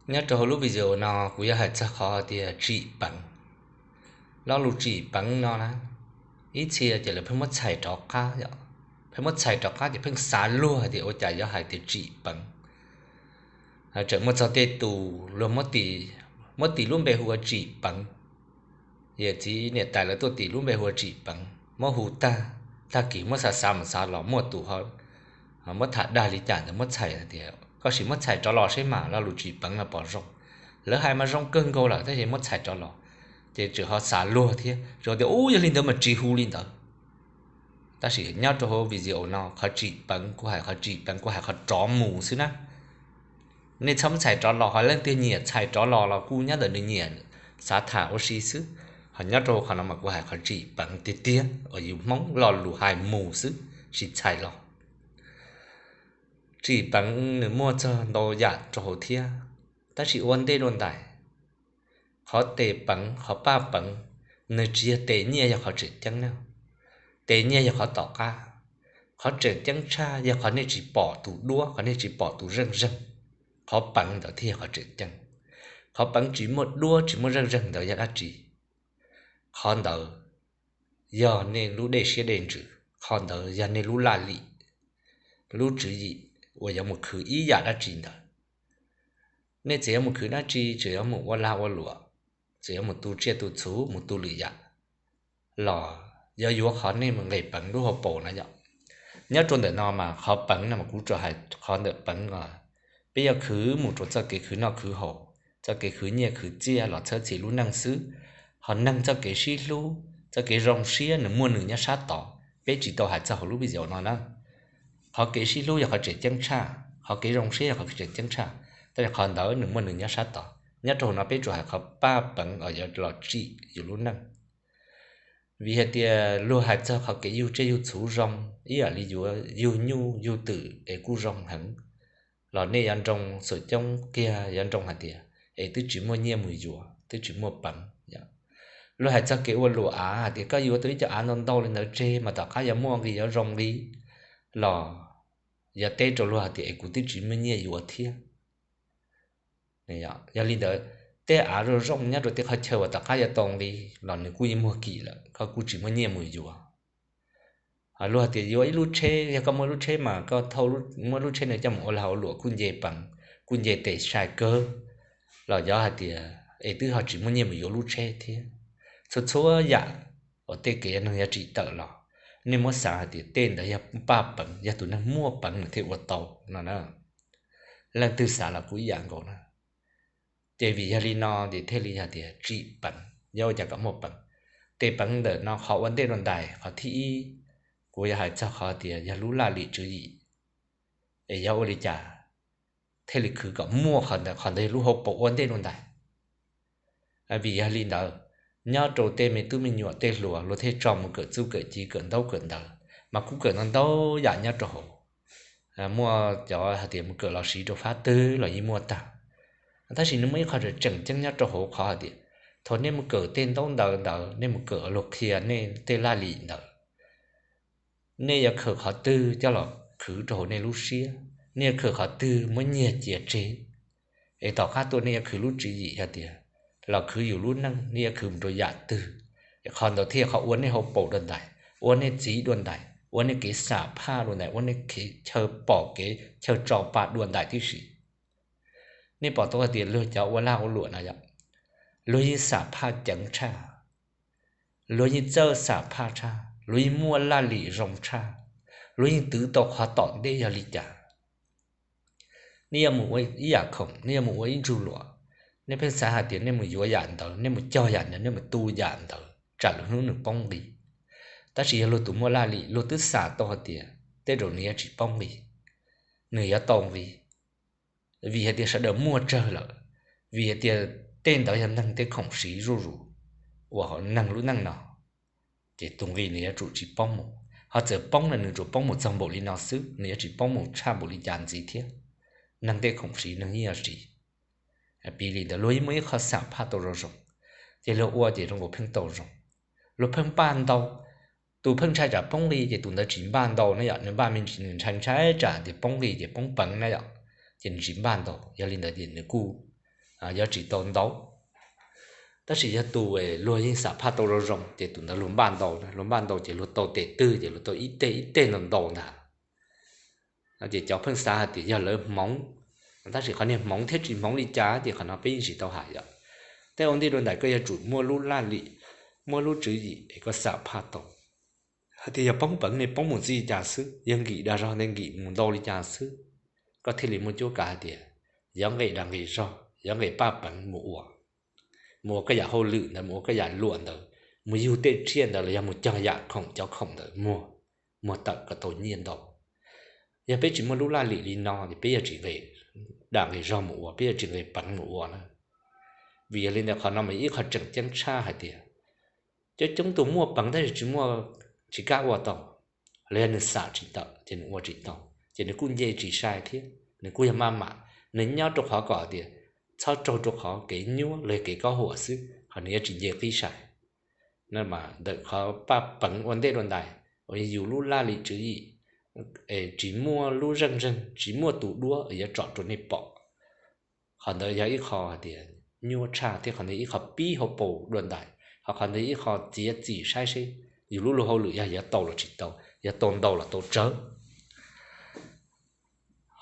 Nyob rau hauv lub video no kuv yuav hais txog qhov tias tsim peev. Lo lus tsim peev no na, ib txhia ces lawv pheej muab txhais rov qab, pheej muab txhais rov qab ces pheej xav luag tias ua cas yuav hais tias tsim peev. Tseem muaj txog tej tus luag muab tis lub npe hu ua tsim peev. Yawm txiv niam tais lawv tuaj tis lub npe hu ua tsim peev, muab hu tag, tag kis muab xav xav mus xav los muaj tus muab tham dag li cas ntawd muab txhais tias koj sim muab txhais rov los seb mas lo lus tsim peev no pom zoo. Lawv hais mas zoo kawg nkaus lawm tab sis muab txhais rov los, ces tseem ho xav luag thiab, tseem tias ub yog li ntawd mas tsis hu li ntawd. Tab sis nyob rau hauv video no qhov tsim peev kuv hais, qhov tsim peev kuv hais qhov rov mus xwb na. Nej txhob muab txhais rov los, ho leej twg nyiam txhais rov los los kuj nyob ntawm nws nyiam xav tham ua si xwb. Ho nyob rau hauv qhov no mas kuv hais qhov tsim peev tiag tiag uas yus Hmoob lo lus hais mus xwb, tsis txhais los. Tsim peev nws muaj txog ntau yam rau hauv thiab, tab sis ua ntej dua ntais, qhov tes peev qhov paj peev, nws tsis yog tes nyiaj yog qhov tseem ceeb na. Tes nyiaj yog qhov tom qab, qhov tseem ceeb tshaj yog qhov nej tsis pom tus duab, qhov nej tsis pom tus zeej zeeg. Qhov peev ntawd thiaj yog qhov tseem ceeb. Qhov peev tsis muaj duab tsis muaj zeej zeeg ntawd yog dab tsi? Qhov ntawd yog nej lub dej siab dej ntsws, qhov ntawd yog nej lub laj lim, lub tswv yim uas yuav mus khwv ib yam dab tsi ntawd. Nej txawm yuav mus khwv dab tsi, txawm yuav mus ua lag ua luam, txawm yuav mus tu tsiaj tu txhu, mus tu lwm yam los yuav yuav qhov nej mus nqes peev lub hauv paus na yom. Nyob rau ntawm no mas qhov peev no mas kuv tsuas hais qhov ntawm peev os. Peb yuav khwv mus rau txoj kev khwv noj khwv haus, txoj kev khwv nyiaj khwv txiaj los txhawb txhim lub neej xwb. Ho neeg txoj kev sib hlub, txoj kev zoo siab nws muaj nws nyob sab tod, peb tsis tau hais txog hauv lub video no na. Qhov kev sib hlub yog qhov tseem ceeb tshaj, qhov kev zoo siab yog qhov tseem ceeb tshaj, tab sis qhov ntawd nws muaj nws nyob sab tod. Nyob rau hauv no peb tsuas hais qhov paj peev uas yuav los tsim yus lub neej. Vim hais tias luag hais txog qhov kev yug tsiaj yug txhu zoo ib yam li yuav yug nyuj yug twm es kuj zoo heev, los nej yuav nroo xwm coob kiag yuav nroo hais tias es twb tsis muaj nyiaj mus yuav, twb tsis muaj peev. Luag hais txog kev ua luam av hais tias koj yuav tau ib co av ntau ntau li ntawd tseg mas tom qab yuav muaj nqis yuav zoo nqis, los yuav teb rau luag hais tias es kuv twb tsis muaj nyiaj yuav thiab. Yog li ntawd, tej av zoo zoo nyob rau tej qhov chaw uas tom qab yuav tau nqis los nws kuj yeej muag kim lawm, koj kuj tsis muaj nyiaj mus yuav. Luag tias yuav ib lub tsheb, yog koj muaj lub tsheb mas koj thauj, muab lub tsheb no coj mus ua lag ua luam kuj nce peev, kuj nce tes sai kawg, los yog hais tias es twb ho tsis muaj nyiaj mus yuav lub tsheb thiab. Txhua txhua yam uas tej kev neeg yuav tsim tawm los, nej muab xav hais tias tej ntawd yog paj peev, yog tus neeg muaj peev nws thiaj ua tau no na. Leej twg xav los kuj ib yam nkaus na. Ces vim yog li no ces thiaj li hais tias tsim peev, yuav ua cas kom muaj peev. Tes peev ntawm no qhov ua ntej dua ntais qhov thib ib, kuv yuav hais txog qhov tias yog lub laj lim tswv yim, es yog ua li cas thiaj li khwv kom muaj qhov ntawd, qhov ntawd yog lub hauv paus ua ntej dua ntais. Vim yog li ntawd, nyob rau tej me tub me nyuam tej hluas luag thiaj tso mus kawm txuj kawm ci kawm ntaub kawm ntawv, mas kuj kawm ntau ntau yam nyob rau hauv. Muaj cov hais tias mus kawm los siv rau fab twg los yeej muaj tag. Tab sis nws muaj ib qho tseem ceeb nyob rau hauv qhov hais tias thaum nej mus kawm tej ntaub ntawv ntawd, nej mus kawm luag qhia nej tej laj lim ntawd, nej yuav khaws qhov twg coj los khwv rau hauv nej lub siab, nej yuav khaws qhov twg muab nyiag cia tseg, es tom qab tuaj nej yuav khwv lub tswv yim hais tias los khwv yus lub neej, nej yuav khwv mus rau yam twg, es qhov ntawd thiaj qhov ua nej hauv paus dua ntais, ua nej txiv dua ntais, ua nej kev xam phaj dua ntais, ua nej kev chaw pom kev chaw tso pa dua ntais tib si. Nej pom tau hais tias luag cov ua lag ua luam no yom, luag yeej xam phaj ceev tshaj, luag yeej txawj xam phaj tshaj, luag yeej muaj laj lim zoo tshaj, luag yeej twv tau qhov tom ntej yog li cas. Nej yuav mus ua ib yam khoom, nej yuav mus ua ib ntsug luam, nej pheej xav hais tias nej mus yuav yam ntawd, nej mus cog yam ntawd, nej mus tu yam ntawd tsam lwm hnub nws poob nqis. Tab sis yog luag tus muaj laj lim, luag twb xam tau hais tias tej zaum nws yuav tsis poob nqis, nws yuav tau nqis, vim hais tias sawv daws muaj tsawg lawm, vim hais tias tej ntawd yog neeg tej khoom siv zuj zus uas hauv neeg lub neej no, ces tus nqis nws yuav tsum tsis poob mus. Ho txawm poob los nws tsuas poob mus txog npaum li no xwb, nws yuav tsis poob mus tshaj npaum li cas ntxiv thiab. Neeg tej khoom siv neeg yeej yuav siv. Piv li ntawd luag yeej muaj ib qho xam phaj tau zoo zoo, ces luag ua ces zoo nkaus pheej tau zoo. Luag pheej npaj ntau, tus pheej ntshai tsam poob nqis ces tus ntawd tsis npaj ntau na yom, nws npaj me ntsis nws ntshai ntshai tsam tias poob nqis ces poob peev na yom, ces nws tsis npaj ntau. Yog li ntawd ces nws kuj yuav tsis tau ntau. Tab sis yog tus luag yeej xam phaj tau zoo zoo ces tus ntawd luag npaj ntau, luag npaj ntau ces luag tau tes twg ces luag tau ib teg ib teg ntau ntau ntag. Ces cov pheej xav hais tias yog lawv hmoov, tab sis qhov niag hmoov thiab tsis hmoov li cas ces qhov no peb yeej tsis tau hais yom. Tej ua ntej dua ntais koj yuav tsum muaj lub laj lim, muaj lub tswv yim es koj xam phaj tau hais tias yog poob peev nej poob mus txij li cas xwb, yog nkim dag zog nej nkim mus ntau li cas xwb, koj thiaj li muaj cuab kav hais tias yuav nqis dag nqis zog, yuav nqis paj peev mus ua, mus ua koj yam hauj lwm ntawd, mus ua koj yam luam ntawd, mus yug tej tsiaj ntawd los yog mus cog yam khoom cov khoom ntawd muag, muag tawm kom tau nyiaj ntau. Yog peb tsis muaj lub laj lim li no ces peb yuav tsis nqis dag nqis zog mus ua, peb yuav tsis nqis peev mus ua na. Vim yog li ntawd qhov no mas ib qho tseem ceeb tshaj hais tias coob coob tus muaj peev tab sis tsis muaj, tsis kam ua tau, los yog nws xam tsis tawm ces nws ua tsis tau, ces nws kuj nce tsis sai thiab nws kuj yog maj mam, nws nyob rau qhov kom tias txhob raug rau qhov kev nyuaj los yog kev kob huam xwb, ho nws yuav tsis nce qib sai. Ntawm qhov paj peev ua ntej dua ntais uas yus lub laj lim tswv yim es tsis muaj lub zeej zeeg, tsis muaj tus duab yuav tsom rau nej pom, qhov ntawd yog ib qho hais tias nyuaj tshaj thiab qhov ntawd ib qho pib hauv paus dua ntais, ho qhov ntawd ib qho txiav txim saib seb yus lub luag hauj lwm yog yuav tau los tsis tau, yog tau ntau los tau tsawg.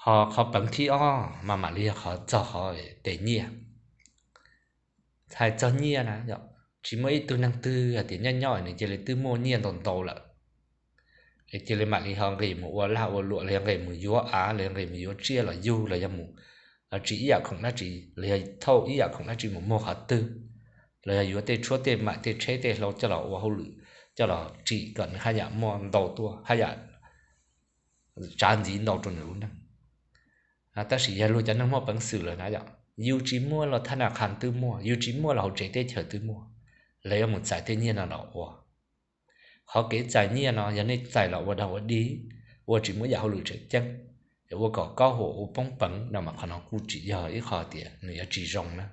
Ho qhov peev thib ob mas mam li yog qhov txog qhov tes nyiaj. Hais txog nyiaj na, tsis muaj ib tug neeg twg hais tias nyob nyob nws cia li twb muaj nyiaj ntau ntau lawm es cia li mam li ho nqis mus ua lag ua luam los yog nqis mus yuav av los yog nqis mus yuav tsiaj los yug los yog mus tsim ib yam khoom dab tsi los yog thauj ib yam khoom dab tsi mus muag qhov twg, los yog yuav tej tshuab tej maim tej tsheb tej hlau coj los ua hauj lwm, coj los tsim kom nws haj yam muaj ntau tuaj, haj yam tsav ntxiv ntau rau nws lub neej. Tab sis yog luag cov neeg muaj peev xwm lawm na yom, yus tsis muaj los thab nas khas twb muaj, yus tsis muaj los hauv tsev teb chaws twb muaj, lawv yuav mus txais tej nyiaj no los ua. Qhov kev txais nyiaj no yog nej txais los ua dag ua dig, ua tsis muaj yam hauj lwm tseem ceeb, ua kom kob huam ua poob peev no mas qhov no kuj tsis yog ib qho tias nws yuav tsis zoo na.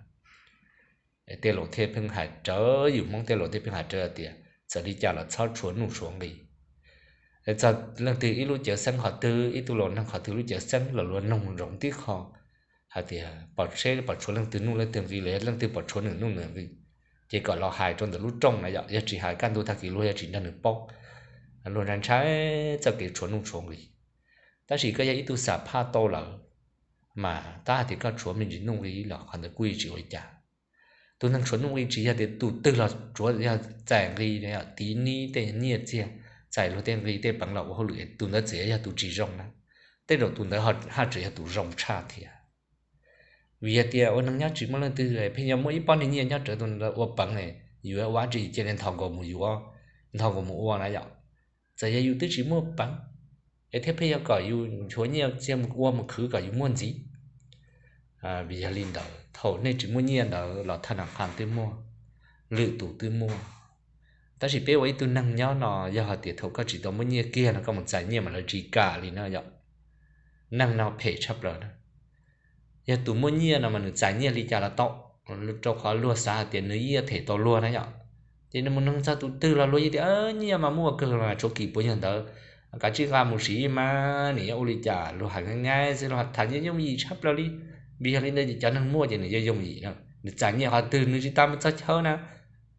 Tej laus thiaj pheej hais rawv, yus Hmoob tej laus thiaj pheej hais rawv tias txawm li cas los txhob tshuav nuj tshuav nqi. Txog leej twg ib lub cawv xeeb qhov twg, ib tug laus neeg qhov twg lub cawv xeeb los luag noog ntsoov tib qho hais tias pom seb pom tshuav leej twg nuj leej twg nqi los yog leej twg pom tshuav nws nuj nws nqi, ces kom los hais rau ntawm lub rooj na yom, yog tsis hais kaj ntug tag kis luag yuav tsis nrog nws paub. Luag ntshai ntshai txoj kev tshuav nuj tshuav nqi. Tab sis koj yog ib tug xam phaj tau lawm mas tab hais tias koj tshuav me ntsis nuj nqi los qhov ntawd kuj tsis ua li cas. Tus neeg tshuav nuj nqi tsis yog tias tus twg los tsuav yog txais nqi, tiv nib tej nyiaj txiag, txais luag tej nqi tej peev los ua hauj lwm, tus ntawd txawm yog tus tsis zoo na, tej zaum tus ntawd haj tseem yog tus zoo tshaj thiab. Vim hais tias ua neeg nyob tsis muaj leej twg pheej yuav muaj ib pob niag nyiaj nyob rawv tus ntawd ua peev, yuav ua dab tsi cia li nthos nkaus mus yuav, nthos nkaus mus ua na yom. Txawm yog yus twb tsis muaj peev es thiaj pheej yuav kom yus nchuav nyiaj txiag mus ua mus khwv kom yus muaj ntxiv. Vim yog li ntawd thaum nej tsis muaj nyiaj ntawd los thaj nas khas twb muaj, lwm tus twb muaj. Tab sis peb ua ib tug neeg nyob no yog hais tias thaum koj tsis tau muaj nyiaj kiag no koj mus txais nyiaj mas lawv tsis kam li na yom. Neeg no phem tshaj plaws na. Yog tus muaj nyiaj no mas nws txais nyiaj li cas los tau, rau qhov luag xav hais tias nws yeej them tau luag na yom. Ces nws mus noog txog tus twg los luag yeej tias nyiaj mas muaj kawg los tshuav kis puas nyuag ntawd, kav tsij nqa mus siv mas nws yuav ua li cas, luag hais nqaij nqaij xwb, luag tham nyiaj yooj yim tshaj plaws li. Vim yog li ntawd ces cov neeg muaj ces nws yeej yooj yim na, nws txais nyiaj qhov twg nws tsis tas mus txog chaw na.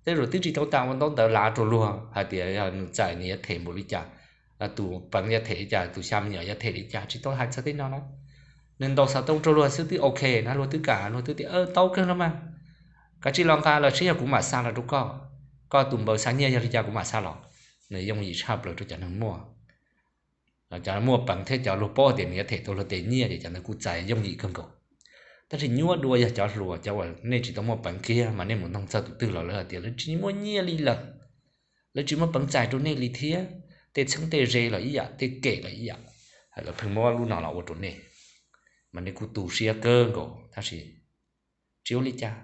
Tej zaum twb tsis tau tas ua ntaub ntawv lav rau luag hais tias yog nws txais nws yuav them npaum li cas, tus peev yuav them li cas, tus xya me nyuam yuav them li cas, tsis tau hais txog tej no na. Nws ntaus xov tooj rau luag xwb twb ok na, luag twb kam, luag twb tias tau kawg no mas, kav tsij los nqa los seb yog kuv mam xa los rau koj, koj tus npawb xa nyiaj yog li cas kuv mam xa los. Nws yooj yim tshaj plaws rau cov neeg muaj. Cov muaj peev thiab cov luag paub tias nws yuav them tau luag tes nyiaj ces cov ntawd kuj txais yooj yim kawg nkaus. Tab sis nyuaj dua yog cov hluas, cov uas nej tsis tau muaj peev kiag mas nej mus noog txog tus twg los lawv hais tias lawv tsis muaj nyiaj li lawm, lawv tsis muaj peev txais rau nej li thiab, tej txheeb tej ze los ib yam, tej kem los ib yam, lawv pheej muab lub no los ua rau nej, mas nej kuj tu siab kawg nkaus. Tab sis tsis ua li cas,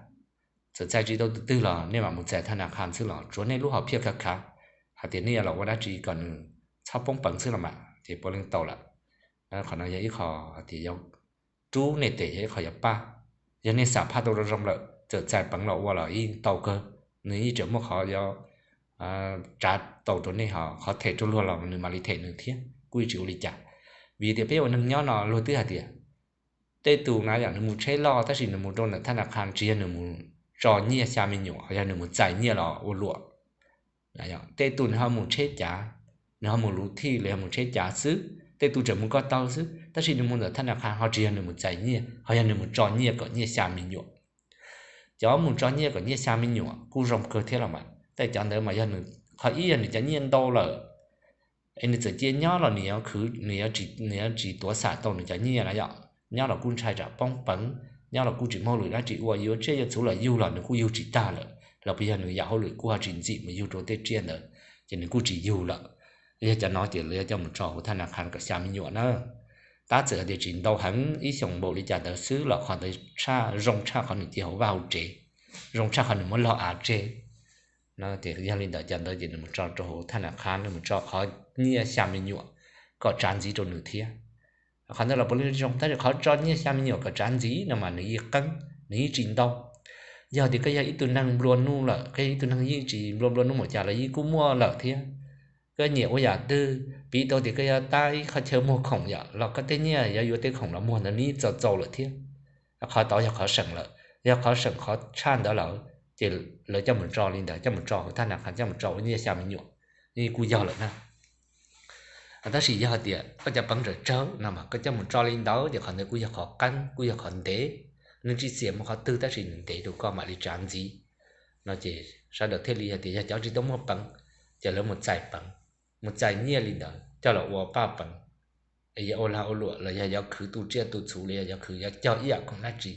txawm txais tsis tau tus twg los nej mam mus txais thaj nas khas xwb los tsuav nej lub hom phiaj khav khav hais tias nej yuav los ua dab tsi kom nws txhob poob peev xwb los mas ces puav leej tau lawm. Qhov no yog ib qho tias yuav rub nej tes, yog ib qho yuav pab. Yog nej xam phaj tau zoo zoo lawm txawm txais peev los ua los yeej tau kawg, nws yeej tseem muaj qhov yuav tsav tau rau nej, ho qhov them rau luag los nws mam li them nws thiab kuj tsis ua li cas. Vim tias peb ua neeg nyob no luag twb hais tias Tej tus na yom, nws mus tsheb loj tab sis nws mus rau ntawm thaj na kha tsis yog nws mus tso nyiaj xya me nyuam, ho yog nws mus txais nyiaj los ua luam. Tej tus nws ho mus tsheb cav, nws ho mus luv thij los yog mus tsheb cav xwb, tej tus tseem mus ko taw xwb, tab sis nws mus ntawm thaj na kha ho tsis yog nws mus txais nyiaj, ho yog nws mus tso nyiaj kom nyiaj xya me nyuam. Cov mus tso nyiaj kom nyiaj xya me nyuam kuj zoo kawg thiab los mas, tej cov ntawd mas yog nws, qhov ib yog nws cov nyiaj ntau lawm, es nws txawm cia nyob los nws yuav khwv, nws yuav tsis tuav xam tau nws cov nyiaj na yom. Nyob los kuj ntshai tsam poob peev, nyob los kuj tsis muaj hauj lwm dab tsi ua, yuav tsiaj yuav txhuv los yug los nws kuj yug tsis tag lawm, los puas yog nws yam hauj lwm kuj ho tsis ntxim mus yug rau tej tsiaj ntawd, ces nws kuj tsis yug lawm. Yog cov no ces lawv yuav coj mus tso hauv thaj na kha kom xya me nyuam na. Tab txawm hais tias tsis ntau heev, ib xyoos npaum li cas ntawd xwb los qhov ntawd tshaj zoo tshaj qhov nws cia hauv vaj hauv tsev, zoo tshaj qhov nws muab log av tseg. No ces yog li ntawd cov ntawd ces nws mus tso rau hauv thaj na kha, nws mus tso qhov nyiaj xya me nyuam kom tsav ntxiv rau nws thiab. Qhov ntawd los puav leej zoo, tab sis qhov tso nyiaj xya me nyuam kom tsav ntxiv no mas nws yeej qeeb, nws yeej tsis ntau. Yog tias koj yog ib tug neeg nplua nuj lawm, koj yog ib tug neeg yeej tsis nplua nplua nuj mus cas los yeej kuj muaj lawm thiab. Koj nyiam ua yam twg, piv tau tias koj yog tab ib qhov chaw muag khoom yom, los koj tej nyiaj yuav yuav tej khoom los muag ntawd nws yeej txaus txaus lawm thiab. Qhov tod yog qhov seem lawm, yog qhov seem qhov tshaj ntawd lawm, ces lawv coj mus tso li ntawd, coj mus tso hauv thaj na kha, coj mus tso ua nyiaj xya me nyuam, yeej kuj yog lawm na. Tab sis yog hais tias koj cov peev tsawg tsawg no mas koj coj mus tso li ntawd ces qhov ntawd kuj yog qhov qeeb, kuj yog qhov ntev. Nws tsis xiam mus qhov twg tab sis nws ntev rau koj mam li tsav ntxiv. No ces sawv daws thiaj li hais tias yog cov tsis tau muaj peev, ces lawv mus txais peev, mus txais nyiaj li ntawd coj los ua paj peev, yog ua lag ua luam los yog yuav khwv tu tsiaj tu txhuv los yog yuav khwv yuav cog ib yam khoom dab tsi.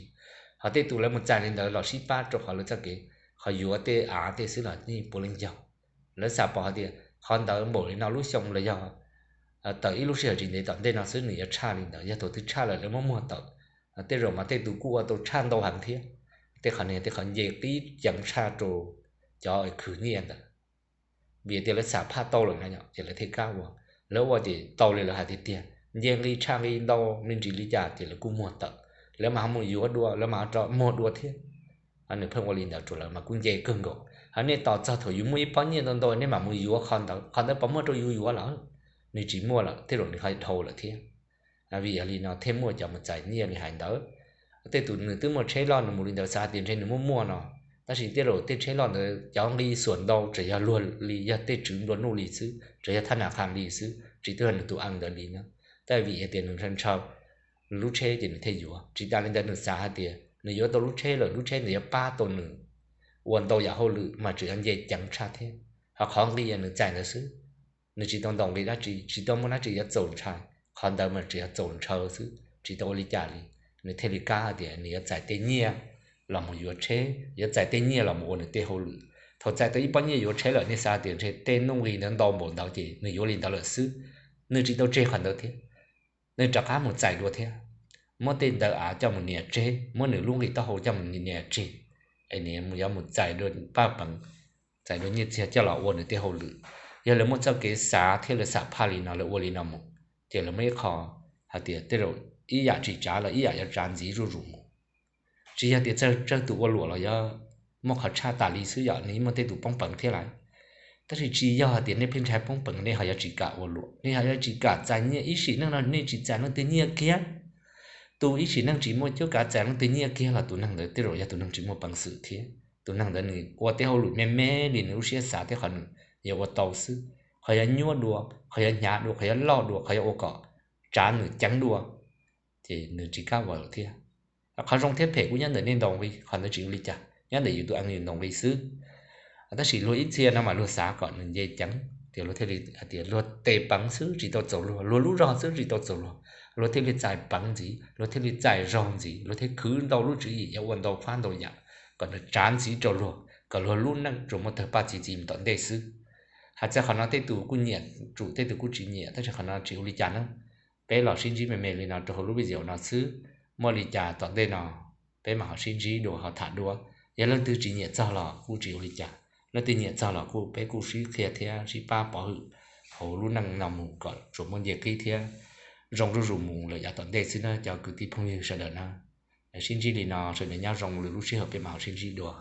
Ho tej tus lawv mus txais li ntawd los sib pab rau qhov lawv txoj kev, qhov yuav tej av tej xwb los yeej puav leej yog. Lawv xav pom hais tias qhov ntawd npaum li no lub xyoo los yog tawm ib lub sij hawm tsis ntev tom ntej no xwb nws yuav tshaj li ntawd, yog thaum twg tshaj lawm lawv muab muag tawm. Tej zaum mas tej tus kuj ua tau tshaj ntau heev thiab. Tej qhov no tej qhov nce qib ceev tshaj rau cov khwv nyiaj ntawd. Vim tias lawv xam phaj tau lawm na yom, ces lawv thiaj kam ua. Lawv ua ces tau li lawv hais tiag tiag, nce nqi tshaj nqi ntau me ntsis li cas ces lawv kuj muag tawm. Lawv mas ho mus yuav dua, lawv mas ho rov muag dua thiab. Nws pheej ua li ntawd rau lawv mas kuj nce kawg nkaus. Ho nej tos txog thaum yus muaj ib pob nyiaj ntau ntau nej mam mus yuav qhov ntawd, qhov ntawd puas muaj rau yus yuav lawm? Nws tsis muaj lawm, tej zaum nws ho dhau lawm thiab. Vim yog li no thiaj muaj cov mus txais nyiaj li hais ntawd. Tej tus nws twb muaj tsheb loj nws mus li ntawd xav tias ntshe nws muaj muaj no, tab sis tej zaum tej tsheb loj ntawd cov nqi xuam ntau tseem yog luag li, yog tej tswv nplua nuj li xwb, tseem yog thaj na kha li xwb, tsis tuaj yog nws tus ees ntawd li na. Tab vim hais tias nws ntshaw ntshaw lub tsheb ces nws thiaj yuav. Tsis tas li ntawd nws xav hais tias nws yuav tau lub tsheb lawm, lub tsheb ntawd yuav pab tau nws ua ntau yam hauj lwm mas tseem yuav nce ceev tshaj thiab. Ho qhov nqi nws txais ntawd xwb, nws tsis tau ntaus nqi dab tsi, tsis tau muaj dab tsi yuav txaus ntshai, qhov ntawd mas tseem yuav txaus ntshaw xwb, tsis tau ua li cas li. Nws thiaj li kam hais tias nws yuav txais tej nyiaj los mus yuav tsheb, yuav txais tej nyiaj los mus ua nws tej hauj lwm. Thaum txais tau ib pob nyiaj yuav tsheb lawm nej xav tias ntshe tej nuj nqi ntawd ntau npaum ntawd ces nws yuav li ntawd lawm xwb. Nws tsis tau tseg qhov ntawd thiab, nws rov qab mus txais dua thiab, muab tej ntawd av coj mus nias tseg, muab nws lub nqi taub hau coj mus nias tseg, es nws yuav mus txais dua paj peev, txais dua nyiaj txiag coj los ua nws tej hauj lwm. Yog lawv muaj txoj kev xav thiab lawv xam phaj li no lawv ua li no mus, ces lawv muaj ib qho hais tias tej zaum ib yam tsis tsav los ib yam yuav tsav ntxiv zuj zus mus. Tsis yog tias tsawg tus ua luam los yog muaj qhov tshaj tas li xwb yom, nws muaj tej tus poob peev thiab lawm. Tab sis tsis yog hais tias nej pheej ntshai poob peev nej ho yuav tsis kam ua luam, nej ho yuav tsis kam txais nyiaj. Ib sim neej no nej tsis txais leej twg nyiaj kiag, tus ib sim neej tsis muaj cuab kav txais leej twg nyiaj kiag los tus neeg ntawd tej zaum yog tus neeg tsis muaj peev xwm thiab. Tus neeg ntawd nws ua tej hauj lwm me me li nws lub siab xav thiab qhov nws yuav ua tau xwb. Qhov yuav nyuaj dua, qhov yuav hnyav dua, qhov yuav loj dua, qhov yuav ua kom tsav nws ceev dua, ces nws tsis kam ua lawm thiab. Qhov zoo thiab phem kuj nyob ntawm nej ntaus nqi, qhov ntawd tsis ua li cas, nyob ntawm yus tus ees yus ntaus nqi xwb. Tab sis luag ib txhia no mas luag xav kom nws nce ceev, ces luag thiaj li hais tias luag tes peev xwb tsis tau txaus luag, luag lub zog xwb tsis tau txaus luag, luag thiaj li txais peev ntxiv, luag thiaj li txais zog ntxiv, luag thiaj khwv ntau lub tswv yim yuav ua ntau fab ntau yam kom nws tsav ntxiv rau luag, kom luag lub neej tsuas muaj tawg paj txi txiv mus tom ntej xwb. Hais txog qhov no tej tus kuj nyiam tsum tej tus kuj tsis nyiam, tab sis qhov no tsis ua li cas na. Peb los sib ntsib me me li no rau hauv lub video no xwb, muaj li cas tom ntej no peb mam ho sib ntsib dua ho tham dua. Yog leej twg tsis nyiam txog los kuj tsis ua li cas, leej twg nyiam txog los kuj peb kuj sib qhia thiab sib pab pov hwm hauv lub neej no mus kom tsuas muaj nce qib thiab zoo zuj zus mus lawm yav tom ntej xwb na cov kwv tij phooj ywg sawv daws na. Sib ntsib li no sawv daws nyob zoo, lwm lub sij hawm peb mam ho sib ntsib dua.